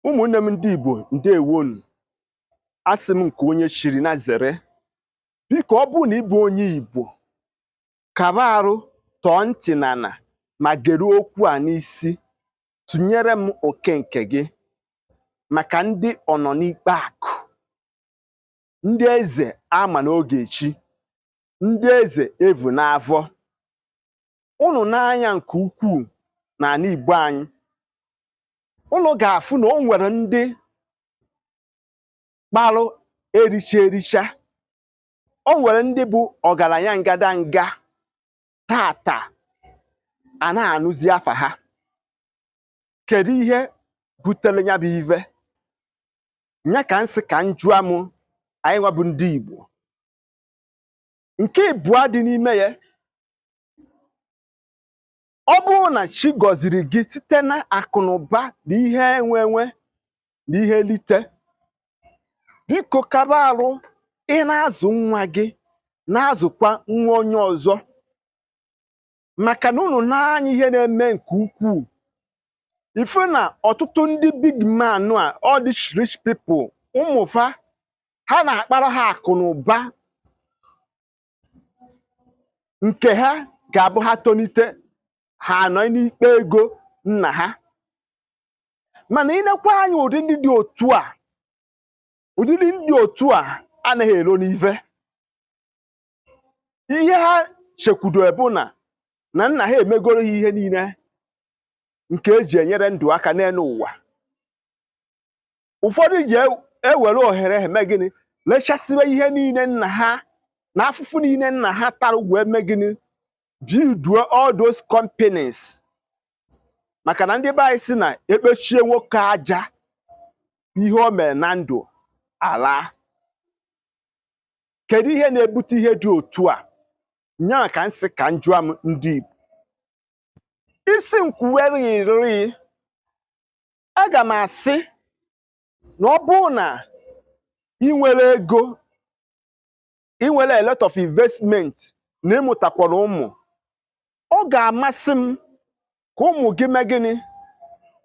Ụmụnne m ndị Igbo, ndewonu. Asị m nke onye chiri na zere. Biko, ọ bụrụ na ị bụ onye Igbo, kaba arụ tọọ ntị n'ala ma gere okwu a n'isi, tụnyere m oke nke gị maka ndị ọnọ n'ikpe akụ, ndị eze ama n'oge echi, ndị eze evu n'afọ. Unu n'anya nke ukwuu n'ala Igbo anyị, unu ga-afụ na o nwere ndị kparụ ericha ericha, o nwere ndị bụ ọgaranya ngadanga tata a na-anụzi afa ha. Kedu ihe butere ya bụ ive? Nya ka nsị ka m jụọ m anyị nwa bụ ndị Igbo. Nke ịbụọ dị n'ime ya, ọ bụrụ na chi gọziri gị site na akụ na ụba na ihe enwe enwe na ihe lite, biko kaba arụ ị na-azụ nwa gị, na-azụkwa nwa onye ọzọ, maka na unu n'anya ihe na-eme nke ukwuu, ife na ọtụtụ ndị big man a, all these rich people, ụmụfa ha na-akpara ha akụ na ụba nke ha ga-abụ ha tonite, ha anọ n'ikpe ego nna ha. Mana ịnekwa anya, ụdị ndị dị otu a, ụdị ndị dị otu a anaghị ero n'ife. Ihe ha chekwudo bụ na nna ha emegoro ha ihe niile nke eji enyere ndụ aka n'elu ụwa. Ụfọdụ ji ewere ohere ha eme gịnị? Lechasịwa ihe niile nna ha na afụfụ niile nna ha tara wee mee gịnị? Build all those companies. Maka na ndị be anyị sị na ekpechie nwoke aja, ihe o mere na ndụ ala. Kedu ihe na-ebute ihe dị otu a? Nya ka nsị ka m jụọ m ndị Igbo. Isi nkwuwere iri, aga m asị na ọ bụrụ na ị nwere ego, ị nwere a lot of investment, na ịmụtakwara ụmụ, ọ ga-amasị m ka ụmụ gị mee gịnị?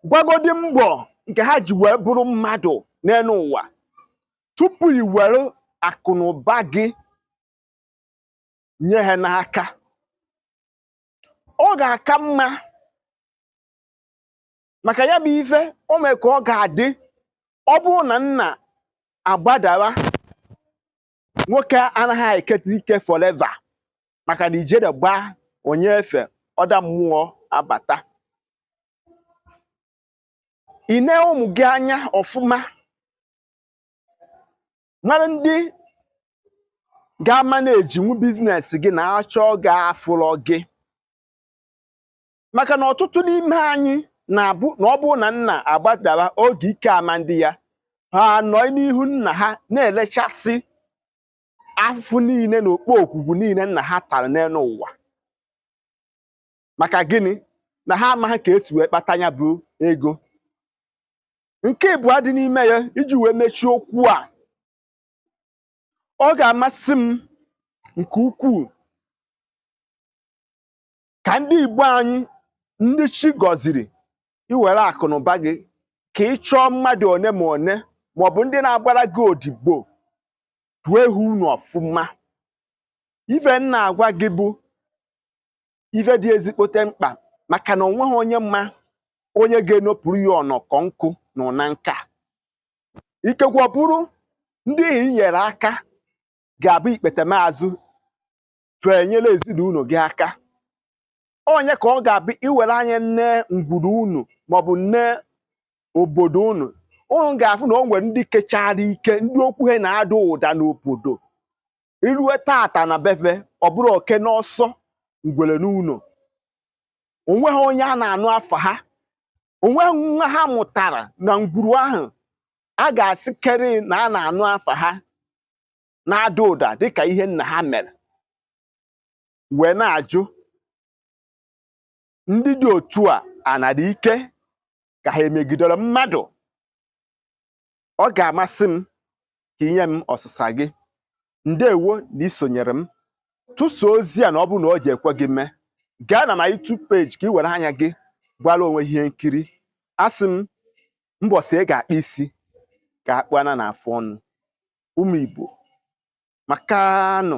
Gbagodi mbọ nke ha ji wee bụrụ mmadụ n'elu ụwa tupu i were akụ na ụba gị nye ha n'aka. Ọ ga-aka mma, maka ya bụ ife o mee ka ọ ga-adị. Ọ bụrụ na nna agbadara, nwoke anaghị eketa ike forever, maka na ijere gbaa onye efe ọda mmụọ abata. Ị nee ụmụ gị anya ọfụma, mara ndị ga-ama na-ejinwu business gị na-achọ ga-afụrọ gị, maka na ọtụtụ n'ime anyị na-abụ na ọ bụrụ na nna agbadara oge ike ama ndị ya, ha nọ n'ihu nna ha na-elechasị afụfụ niile na okpo okwukwu niile nna ha tara n'elu ụwa. Maka gịnị? Na ha amaghị ka esi wee kpata ya bụ ego. Nke ịbụọ dị n'ime ya, iji wee mechie okwu a, ọ ga-amasị m nke ukwuu ka ndị Igbo anyị, ndị chi gọziri, iwere akụ na ụba gị ka ị chọọ mmadụ one ma one maọbụ ndị na-agbara gị odibo, duo ha unu ọfụma. Ife m na-agwa gị bụ ife dị ezigbote mkpa, maka na onweghị onye mma onye ga-enopụrụ ya ọnọkọ nkụ na ụna nka. Ikekwe ọ bụrụ ndị i nyere aka ga-abụ ikpetemazụ fee enyere ezinụlọ gị aka. Onye ka ọ ga-abụ iwere anya nne ngwuru unu maọbụ nne obodo unu, unu ga-afụ na o nwere ndị kechara ike, ndị okwu ha na-ada ụda n'obodo. Irue tata na befe, ọ bụrụ oke n'ọsọ ngwere n'ụlọ, onweghị onye a na-anụ afa ha, onweghị nwa ha mụtara na ngwuru ahụ a ga-asị kere na a na-anụ afa ha na-ada ụda dịka ihe nna ha mere. Wee na-ajụ ndị dị otu a anara ike ka ha emegidere mmadụ. Ọ ga-amasị m ka inye m ọsịsa gị. Ndewo na isonyere m. Tụsaa ozi a na ọ bụrụ na ọ ji ekwe gị mee, gaa na my YouTube page ka ị were anya gị gwara onwe ihe nkiri. Asị m Mbọsị ị ga-akpa isi ka akpụana na afụ ọnụ. Ụmụ Igbo, makanụ.